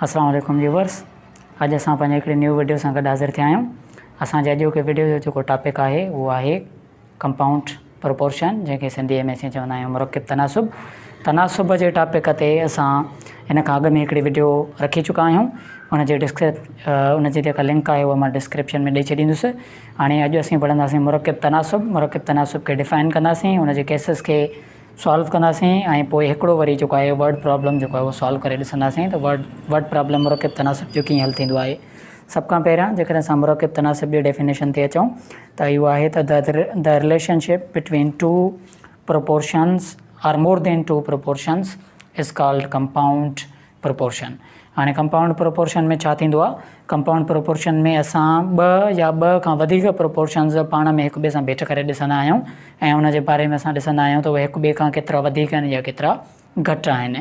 السلام عليڪم ويورس اڄ اسان پنهنجي هڪڙي نيو وڊيو سان گڏ حاضر ٿيا آهيون. اسان جي اڄوڪي وڊيو جو جيڪو ٽاپڪ آهي اهو آهي ڪمپائونڊ پروپورشن، جنهن کي سنڌي ۾ اسين چوندا آهيون مرڪب تناسب. تناسب جي ٽاپڪ تي اسان ان کان اڳ ۾ هڪڙي وڊيو رکي چڪا آهيون، ان جي ان جي جيڪا لنڪ آهي اها مان ڊسڪرپشن ۾ ڏئي ڇڏيندس. هاڻي اڄ اسين پڙهنداسين مرڪب تناسب. مرڪب تناسب کي ڊفائن ڪنداسين، ان جي ڪيسز کي سالو ڪنداسين ۽ پوء هڪڙو وري جيڪو آهي ورڊ پرابلم جيڪو آهي اهو سالو ڪري ڏسنداسين ته ورڊ ورڊ پرابلم مرڪب تناسب جو ڪيئن حل ٿيندو آهي. سڀ کان پهريان جيڪڏهن اسان مرڪب تناسب جي ڊيفينيشن تي اچون ته اهو آهي ته the relationship between two proportions or more than two proportions is called compound proportion. هاڻي ڪمپائونڊ پروپورشن ۾ ڇا ٿيندو آهي؟ ڪمپائونڊ پروپورشن ۾ اسان ٻه يا ٻه کان وڌيڪ پروپورشنز پاڻ ۾ هڪ ٻئي سان ڀيٽ ڪري ڏسندا آهيون ۽ ان جي باري ۾ اسان ڏسندا آهيون ته اهي هڪ ٻئي کان ڪيترا وڌيڪ آهن يا ڪيترا گهٽ آهن.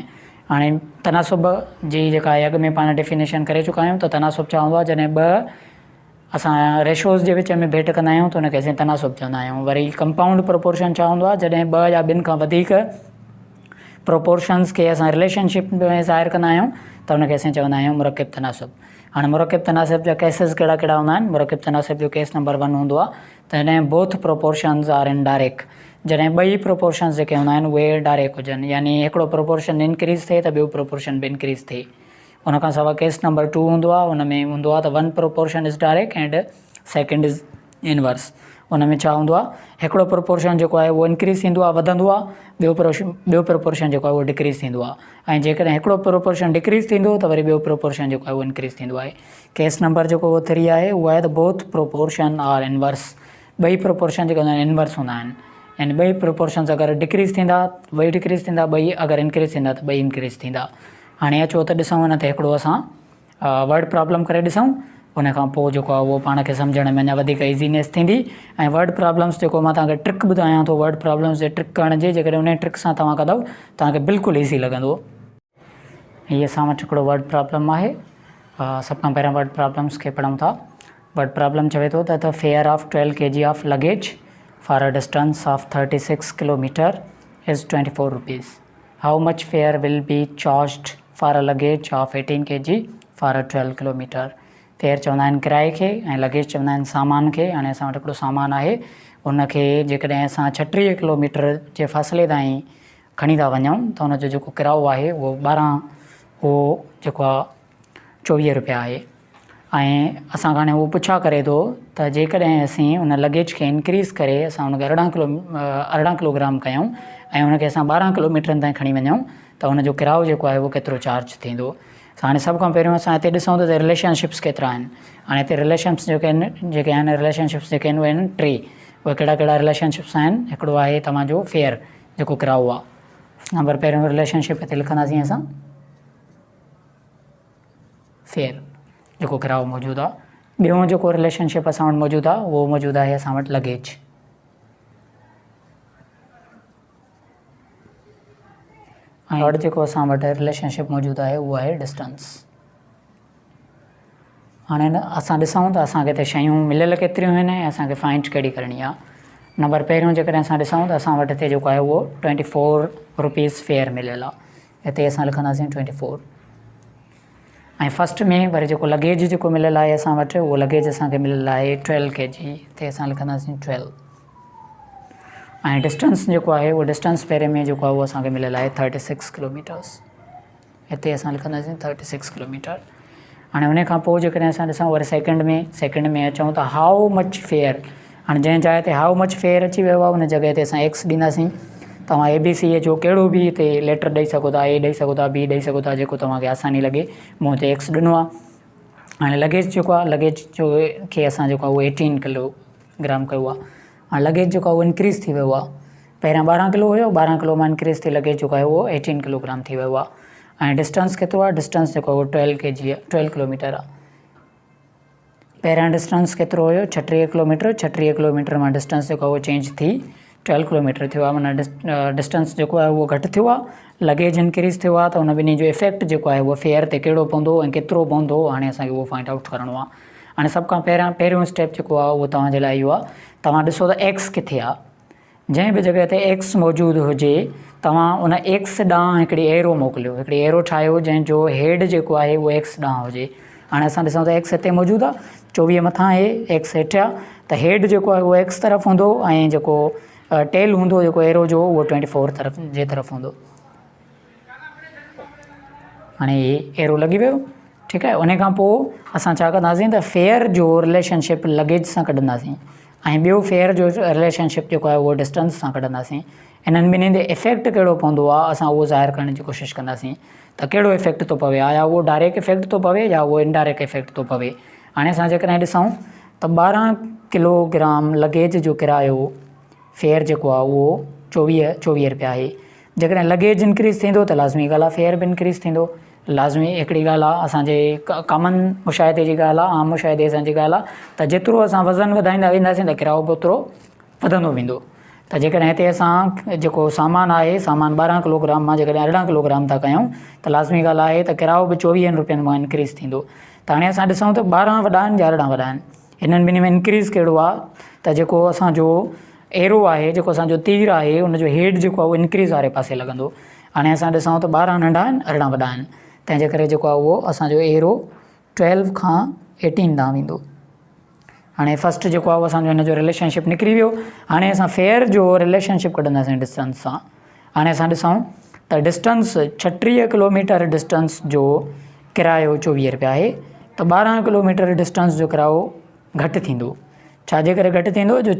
هاڻي تناسب جي جيڪا آهي اڳ ۾ پاڻ ڊيفينيشن ڪري چڪا آهيون ته تناسب ڇا هوندو آهي؟ جڏهن ٻه اسان ريشوز جي وچ ۾ ڀيٽ ڪندا آهيون ته ان کي اسين تناسب چوندا آهيون. وري ڪمپائونڊ پروپورشن ڇا هوندو آهي؟ جڏهن ٻه يا ٻن کان وڌيڪ پروپورشنز کي اسان رليشن شپ ۾ ظاهر ڪندا آهيون ته ان کي اسين چوندا آهيون مرڪب تناسب. هاڻي مرڪب تناسب جا ڪيسز ڪهڙا ڪهڙا هوندا آهن؟ مرڪب تناسب جو ڪيس نمبر ون هوندو آهي ته جڏهن booth proportions are in direct, جڏهن ٻئي پروپورشنز جيڪي هوندا آهن اهي ڊائريڪ هجن، يعني هڪڙو پروپورشن انڪريز ٿئي ته ٻيو پروپورشن به انڪريز ٿئي. ان کان سواء ڪيس نمبر ٽو هوندو آهي، ان ۾ هوندو آهي ته one proportion is direct and second is inverse. ان ۾ ڇا هوندو آهي، هڪڙو پروپورشن جيڪو آهي اهو انڪريز ٿيندو آهي، وڌندو آهي، ٻيو پروپورشن جيڪو آهي اهو ڊڪريز ٿيندو آهي، ۽ جيڪڏهن هڪڙو پروپورشن ڊڪريز ٿيندو ته وري ٻيو پروپورشن جيڪو آهي اهو انڪريز ٿيندو آهي. ڪيس نمبر جيڪو اهو ٿري آهي اهو آهي ته بوٿ پروپورشن آر انورس، ٻئي پروپورشن جيڪي هوندا آهن انورس هوندا آهن، يعني ٻئي پروپورشنز اگر ڊڪريز ٿيندا ته ٻئي ڊڪريز ٿيندا، ٻئي اگر انڪريز ٿيندا ته ٻئي انڪريز ٿيندا. هاڻي اچو ته ڏسون ان تي هڪڙو اسان ورڊ پرابلم ڪري ڏسون، ان کان پوء جيڪو آهي اهو پاڻ کي سمجهڻ ۾ اڃا وڌيڪ ايزينيس ٿيندي. ۽ ورڊ پرابلمس جيڪو مان توهان کي ٽرڪ ٻڌايان ٿو ورڊ پرابلمس جي ٽرڪ ڪرڻ جي، جيڪڏهن انهي ٽرڪ سان توهان ڪندؤ توهان کي بلڪل ايزي لڳندو. هي اسان وٽ هڪڙو ورڊ پرابلم آهي. سڀ کان پهريان ورڊ پرابلمس کي پڙهون ٿا. ورڊ پرابلم چوي ٿو ته the fare of 12 K G of luggage for a distance of 36 kilometre is 24 rupees. How much fare will be charged for a luggage of 18 K G for a 12 kilometre. Fare چوندا آهن ڪرائي کي ۽ luggage چوندا آهن سامان کي. هاڻي اسان وٽ هڪڙو سامان آهي، ان کي جيڪڏهن اسان 36 ڪلو ميٽر جي فاصلي تائين کڻي ٿا وڃون ته ان جو جيڪو ڪرايو آهي اهو ٻارهن اهو جيڪو آهي 24 روپيا آهي. ۽ اسان کان هاڻي هو پڇا ڪري ٿو ته جيڪڏهن اسين ان لگيج کي انڪريز ڪري اسان ان کي 18 ڪلو 18 ڪلو گرام ڪيون ۽ ان کي اسان 12 ڪلو ميٽرن تائين کڻي وڃون ته ان جو ڪرايو جيڪو آهي اهو ڪيترو چارج ٿيندو. هاڻي سڀ کان پهريون اسان هتي ڏسون ته رليشن شپس ڪيترا آهن. هاڻي هتي رليشنس جيڪي آهن جيڪي آهن رليشن شپس جيڪي آهن اهي آهن ٽي. اهي ڪهڙا ڪهڙا رليشن شپس آهن؟ هڪڙو آهي توهان جو فيئر جيڪو ڪرايو آهي. نمبر پهريون رليشن شپ هتي لکنداسين اسان فيئر جيڪو ڪرايو موجود آ. ٻيون جيڪو رليشن شپ اسان وٽ موجود آ اهو موجود آهي اسان وٽ لگيج. ۽ ٿرڊ جيڪو اسان وٽ رليشن شپ موجود آهي اهو آهي ڊسٽنس. هاڻي اسان ڏسون ته اسان کي هتي شيون مليل ڪيتريون آهن ۽ اسان کي فائنڊ ڪهڙي ڪرڻي آ. نمبر پهريون جيڪڏهن اسان ڏسون ته اسان وٽ هتي جيڪو آهي اهو 24 روپيز فيئر مليل آ. هتي اسان لکنداسين 24 ۽ فرسٽ ۾ وري جيڪو لگيج جيڪو مليل آهي اسان وٽ اهو لگيج اسان کي مليل آهي 12 ڪي جي، هتي اسان لکنداسين 12 ۽ ڊسٽنس جيڪو آهي اهو ڊسٽنس پهرين ۾ جيڪو آهي اهو اسان کي مليل آهي 36 ڪلوميٽرس، هتي اسان لکنداسين 36 ڪلوميٽر. هاڻي ان کان پوء جيڪڏهن اسان ڏسون وري سيڪنڊ ۾ اچون ته how much fair, هاڻي جنهن جاء تي how much fair اچي ويو آهي ان جڳهه تي اسان ايڪس ڏينداسين. توهان اي بي سي جو ڪهڙو به هتي ليٽر ڏئي سگهو ٿا، اي ڏئي سگهو ٿا، بي ڏئي سگهو ٿا، جيڪو توهان کي آساني لڳي. مون هتي ايڪس ڏنو آهي. هاڻي لگيج جيڪو آهي لگيج جو کي اسان جيڪو آهي اهو ايٽين ڪلو گرام ڪيو آهي. هاڻي لگيج جيڪو آهي اهو انڪريز ٿي ويو آهي. پهريان 12 ڪلو هيو، 12 ڪلو مان انڪريز ٿي لگيج جيڪو آهي اهو ايٽين ڪلو گرام ٿي ويو آهي. ۽ ڊسٽنس ڪيترو آهي؟ ڊسٽنس جيڪو آهي اهو 12 ڪي جي 12 ڪلو ميٽر آهي. پهريان ڊسٽنس ڪيترو هيو؟ 36 ڪلو ميٽر، 36 ڪلو ميٽر مان ڊسٽنس جيڪو آهي اهو چينج ٿي 12 ڪلو ميٽر ٿيو آهي، معنيٰ ڊسٽنس جيڪو آهي اهو گهٽ ٿيو آهي، لگيج انڪريز ٿيو آهي ته ان ٻنهي جو افيڪٽ جيڪو آهي اهو فيئر تي ڪهڙو پوندو ۽ ڪيترو پوندو هاڻي اسان کي اهو فائنڊ آئوٽ ڪرڻو آهي. هاڻي سڀ کان پهريان پهريون اسٽيپ جيڪو آهي اهو توهان جي لاء اهو آهي توهان ڏسو ته ايڪس ڪٿي آهي. جنهن به جڳهه تي ايڪس موجود هجي توهان ان ايڪس ڏانهن هڪڙي ايرو موڪليو، هڪڙي ايرو ٺاهيو جنهن جو هيڊ جيڪو آهي اهو ايڪس ڏانهن هجي. هاڻي اسان ڏسون ته ايڪس هتي موجود آهي، 24 مٿان آهي، ايڪس هيٺ آهي ته هيڊ جيڪو آهي اهو ايڪس طرف هوندو ۽ جيڪو ٽيل هوندو جيڪو ايرو جو اهو 24 طرف جي طرف هوندو. هاڻي هي ايرو لڳي ويو ٺيڪ آهي ان کان پوء اسان ڇا ڪنداسين ته فيئر جو رليشنشپ لگيج سان ڪڍنداسين ۽ ٻيو فيئر جو رليشنشپ جيڪو آهي اهو ڊسٽنس سان ڪڍنداسين. انهن ٻنهي تي افيڪٽ ڪهڙو پوندو آهي اسان اهو ظاهر ڪرڻ جي ڪوشش ڪنداسين ته ڪهڙو افيڪٽ ٿو پوي، آيا اهو ڊائريڪٽ افيڪٽ ٿو پوي يا اهو انڊائريڪٽ افيڪٽ ٿو پوي. هاڻي اسان جيڪڏهن ڏسون ته 12 ڪلو گرام لگيج جو ڪرايو فيئر جيڪو آهي اهو 24 رپيا آهي. جيڪڏهن لگيج انڪريز ٿيندو ته لازمي ڳالهه آهي فيئر به انڪريز ٿيندو. لازمي هڪڙي ڳالهه آهي اسان جي ڪامن مشاهدي جي ڳالهه آهي، عام مشاهدي اسان جي ڳالهه آهي ته جيترو اسان وزن وڌائيندا وينداسين ته ڪرايو به اوترو وڌندو ويندو. ته جيڪڏهن هتي اسان جيڪو سامان آهي، سامان 12 ڪلو گرام مان جيڪڏهن 18 ڪلو گرام ٿا ڪيون ته لازمي ڳالهه آهي ته ڪرايو به چوويهن روپين مان انڪريز ٿيندو. ته هاڻي اسان ڏسون ته 12 وڏا آهن يا 18 وڏا آهن، هنن ٻنهي ۾ انڪريز ڪهڙو آهي ته جيڪو اسان جو ايرو آهي، جيڪو اسان جو تير آهي، ان جو هيڊ جيڪو آهي اهو انڪريز واري پاسي لڳندو. هاڻي اسان ڏسون ته 12 ننڍا آهن 18 وڏا آهن، تنهن جي ڪري جيڪو آهي اهو اسان جو ايرو 12 کان 18 ڏانهن ويندو. هاڻي فرسٽ جيڪو آهي اهو اسان جو هن جو رليشن شپ نڪري ويو. هاڻي اسان فيئر جو رليشن شپ ڪڍنداسين ڊسٽنس سان. هاڻي اسان ڏسون ته ڊسٽنس 36 ڪلوميٽر ڊسٽنس جو ڪرايو 24 روپيا آهي ته 12 ڪلوميٽر ڊسٽنس جو ڪرايو گهٽ ٿيندو. ڇا جي ڪري گهٽ ٿيندو جو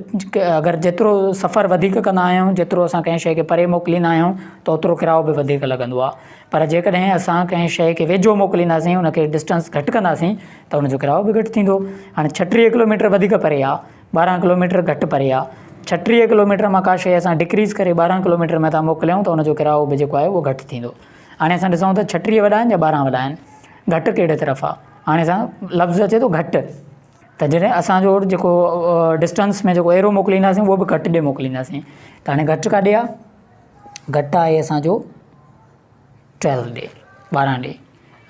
اگر جيترو سفر وڌيڪ ڪندا آهيون، جيترو اسان ڪنهن شيء کي پري موڪليندا آهيون ته اوترو ڪرايو به وڌيڪ لڳندو آهي. پر جيڪڏهن اسان ڪنهن شيء کي ويجهو موڪلينداسين، ان کي ڊسٽنس گهٽ ڪنداسين ته ان جو ڪرايو به گهٽ ٿيندو. هاڻي 36 ڪلوميٽر وڌيڪ پري آهي، 12 ڪلوميٽر گهٽ پري آهي. 36 ڪلوميٽر مان ڪا شيء اسان ڊڪريز ڪري 12 ڪلوميٽر ۾ ٿا موڪليون ته ان جو ڪرايو به جيڪو آهي اهو گهٽ ٿيندو. هاڻي اسان ڏسون ته 36 وڏا آهن يا 12 وڏا آهن، گهٽ ڪهڙي طرف آهي. هاڻي اسان لفظ اچي ٿو گهٽ ته جڏهن اسان جو جيڪو ڊسٽنس ۾ جيڪو ايرو موڪلينداسين اهو به گهٽ ڏي موڪلينداسين ته هاڻي گهٽ ڪاڏي آهي، گهٽ آهي اسان جو 12 ڏي، 12 ڏي.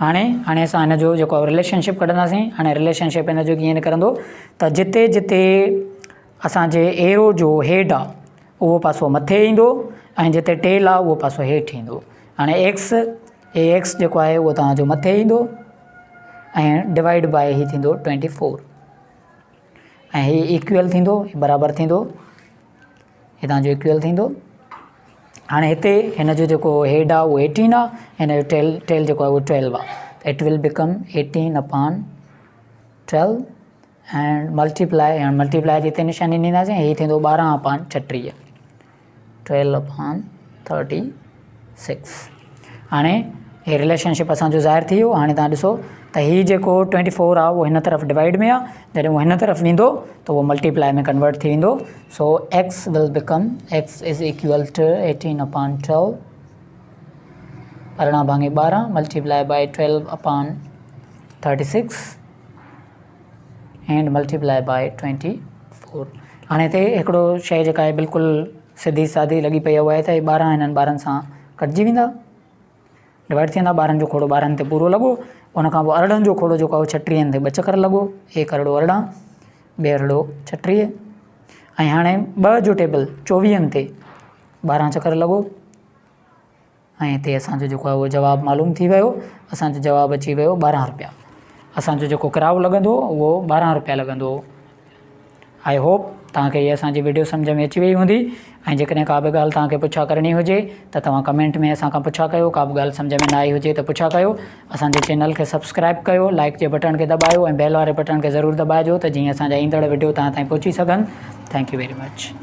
هاڻي هاڻي اسان هن جو جيڪو رليشن شپ ڪڍنداسين. هاڻي رليشن شپ هن جو ڪيئن نڪرندو ته جتي جتي اسان جي ايرو جو هيڊ آ اهو پاسو مٿي ايندو ۽ جتي ٽيل آ اهو پاسو هيٺ ايندو. هاڻي ايڪس اي ايڪس جيڪو آهي اهو توهان جو مٿي ايندو ۽ ڊوائيڊ بائي هي ٿيندو 24 ۽ هي ايڪول ٿيندو، هي برابر ٿيندو، هي توهان جو ايڪول ٿيندو. هاڻي هتي هن جو جيڪو هيڊ آ اهو 18 آ، هن جو ٽيل جيڪو آ اهو 12 آ. It will become 18 upon 12 and multiply, هاڻي ملٽيپلائي جي هتي نشاني ڏينداسين، هي ٿيندو 12 اپان 36، 12 اپان 36. هاڻي هي رليشن شپ اسان جو ظاهر ٿي ويو. هاڻي توهان ڏسو ته هي جيڪو 24 آ اهو هن طرف ڊوائيڊ ۾ آ، جڏهن اهو هن طرف ويندو ته اهو ملٽيپلائي ۾ ڪنورٽ ٿي ويندو. So X will become X is equal to 18 upon 12، 18 ڀاڱي 12 multiply by 12 upon 36 and multiply by 24. هاڻي هتي هڪڙو شيء جيڪا آهي بلڪل سڌي سادي لڳي پئي آهي اها آهي ته هي 12 هنن ٻارن سان ڪٽجي ويندا، ڊوائيڊ ٿي ويندا. 12 جو کوڙو 12 تي پورو لڳو، ان کان پوء 18 جو کوڙو جيڪو آهي اهو ڇٽيهن تي ٻه چڪر لڳو، هڪ ارڙو 18، ٻه ارڙو 36 ۽ هاڻي 2 جو ٽيبل چوويهن تي 12 چڪر لڳو ۽ هتي اسان جو جيڪو آهي اهو جواب معلوم ٿي ويو. اسان جو جواب اچي ويو 12 روپيا. اسان جو جيڪو ڪرايو لڳندو اهو 12 روپيا لڳندو. I hope توهان کي هي اسان جي وڊيو سمجهه ۾ اچي وئي هوندي ۽ جيڪڏهن ڪا به ڳالهه توهان کي پڇا ڪرڻي هجي ته توهان ڪمينٽ ۾ اسان کان پڇا ڪيو. ڪا به ڳالهه سمجهه ۾ نه آئي هجي ته پڇا ڪيو. اسان جي چينل کي سبسڪرائب ڪيو، لائڪ جي بٽڻ کي دٻايو ۽ بيل واري بٽڻ کي ضرور دٻائجو ته جيئن اسان جا ايندڙ وڊيو توهان تائين پهچي سگهن. Thank you very much.